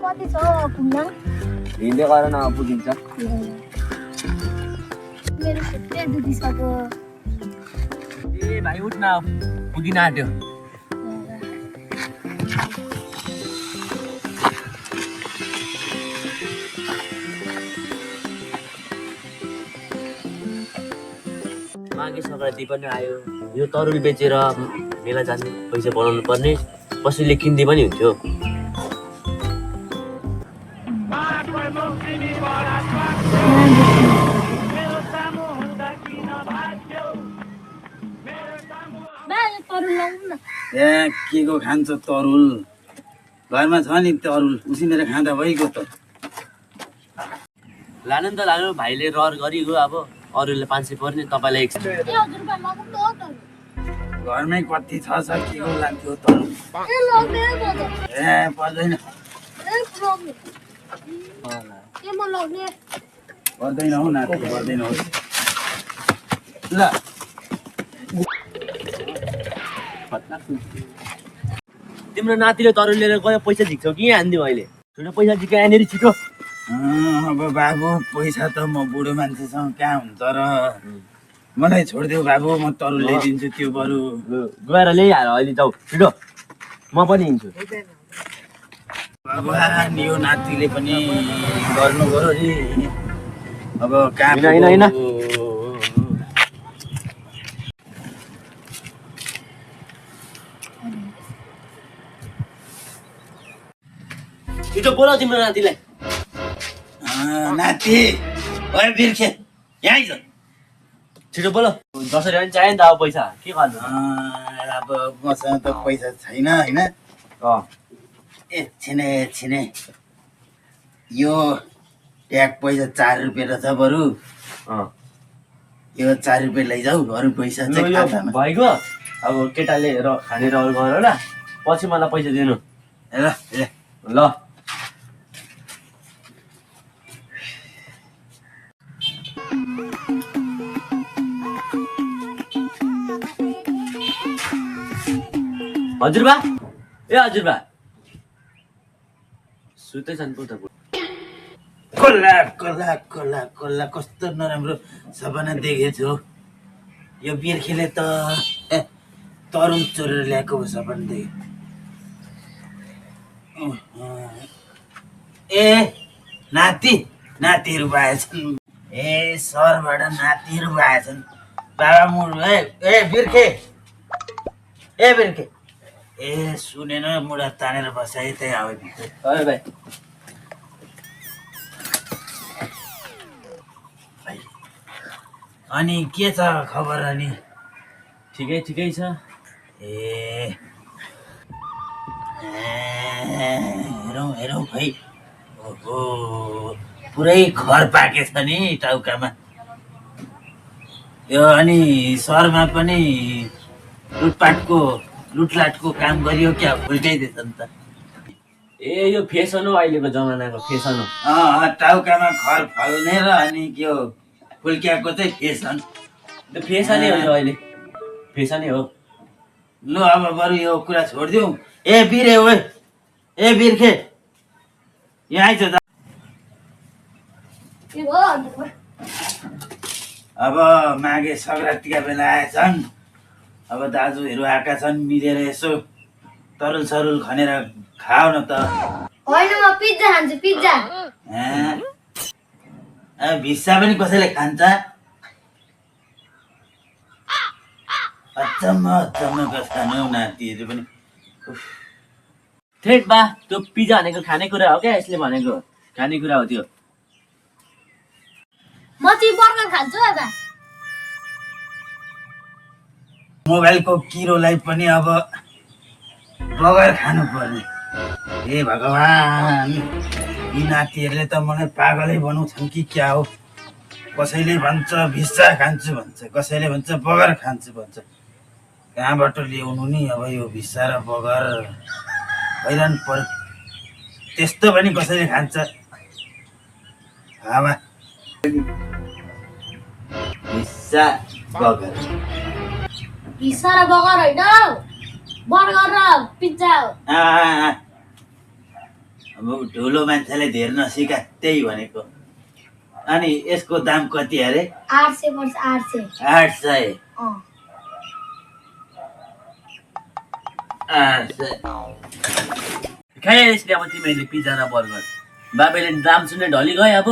कति छ पुग्न? हिँड्दै गर न पुगिन्छ। मेरो खुट्टै दुखिसक्यो। ए भाइ उठ न पुगिन आँट्यो। माघे सङ्क्रान्ति पनि आयो। यो तरुल बेचेर मेला जाने पैसा बनाउनु पर्ने, कसैले किन्दै पनि हुन्थ्यो। त्यहाँ के को खान्छ तरुल? घरमा छ नि तरुल, उसिनेर खाँदा भइगयो त। लानु त लानु, भाइले रहर गरिगयो। अब अरूले 500 पर्ने, तपाईँलाई 100। घरमै कति छ के को लाग्थ्यो तरुल? ए पर्दैन पर्दैन हौ नाति, पर्दैन हौ। ल तिम्रो नातिले तरुल लिएर गयो, पैसा झिक्छौ कि हानिदिउँ अहिले? ठुलो पैसा झिक्यो यहाँनिर छिटो। अब बाबु पैसा त म बुढो मान्छेसँग कहाँ हुन्छ र? मलाई छोडिदेऊ बाबु, म तरुल ल्याइदिन्छु। त्यो बरु गएर ल्याइहाल अहिले, जाऊ छिटो, म पनि हिँड्छु। भगवान्, यो नातिले पनि गर्नु पर्यो नि। अब कहाँ होइन छिटो बोलाऊ तिम्रो नातिलाई। नाति ओए बिर्खे यहाँ आइज। छिटो बोल, जसरी पनि चाहियो नि त अब पैसा, के गर्नु? अब मसँग त पैसा छैन होइन। ए छिने छिने, यो ट्याग पैसा 4 रुपियाँ रहेछ बरु। यो 4 रुपियाँ लैजाऊ, अरू पैसा चाहिँ खातामा भइगयो। अब केटाले खाने रहर गर ल, पछि मलाई पैसा दिनु ल ल। हजुरबा, ए हजुरबा सुत्दैछन् पो त। कोल्ला कोल्ला कोल्ला कोल्ला, कस्तो नराम्रो सपना देखेछु। यो बिर्खेले त तरुल चोरेर ल्याएको सपना देखे। ए नाति, नातिहरू भएछन्। ए सहरबाट नातिहरू भएछन्। बाबा मुडु ए बिर्खे, ए बिर्खे, ए सुनेन मुडा तानेर बसाए त्यही आयो भाइ। अनि के छ खबर? अनि ठिकै ठिकै छ। ए हेरौँ हेरौँ खै, ओहो पुरै खर पाकेछ नि टाउकामा। यो अनि सहरमा पनि लुटलाटको काम गरियो क्या? फुल्काइदिएछ नि त। ए यो फेसन हो, अहिलेको जमानाको फेसन हो। टाउकामा खर फल्ने र अनि के हो फुल्क्याएको चाहिँ फेसन। त्यो फेसनै हो, अहिले फेसनै हो। लु अब बरु यो कुरा छोडिदिउँ। ए बिरे ओए, ए बिर्खे यहाँ आइज त। अब माघे सङ्क्रान्तिका बेला आएछन्। अब दाजुहरू आएका छन्, मिलेर यसो तरुल सरुल खनेर खाऊ न त। होइन, म पिज्जा खान्छु, पिज्जा। भिस्सा पनि कसैले खान्छ? अचम्म खानु नातिहरू पनि। थेट बा, त्यो पिज्जा भनेको खानेकुरा हो क्या? यसले भनेको खानेकुरा हो त्यो। म चाहिँ बर्गर खान्छु अब। मोबाइलको किरोलाई पनि अब बगर खानु पर्ने। हे भगवान्, यी नातिहरूले त मलाई पागलै बनाउँछन् कि क्या हो? कसैले भन्छ भिस्सा खान्छु भन्छ, कसैले भन्छ बगर खान्छु भन्छ। कहाँबाट ल्याउनु नि अब यो भिस्सा र बगर? हैरान पर्यो। त्यस्तो पनि कसैले खान्छ? हावा भिस्सा बगर। भिस्सा र बगर होइन, बर्गर र पिज्जा हो। अब ठुलो मान्छेले धेर नसिका त्यही भनेको। अनि यसको दाम कति अरे? 800 पर्छ 800। 800। अँ 800। खाइहालिस् नि अब तिमीहरूले पिज्जा र बर्गर। बाबेले दाम सुन्ने ढली गयो अब।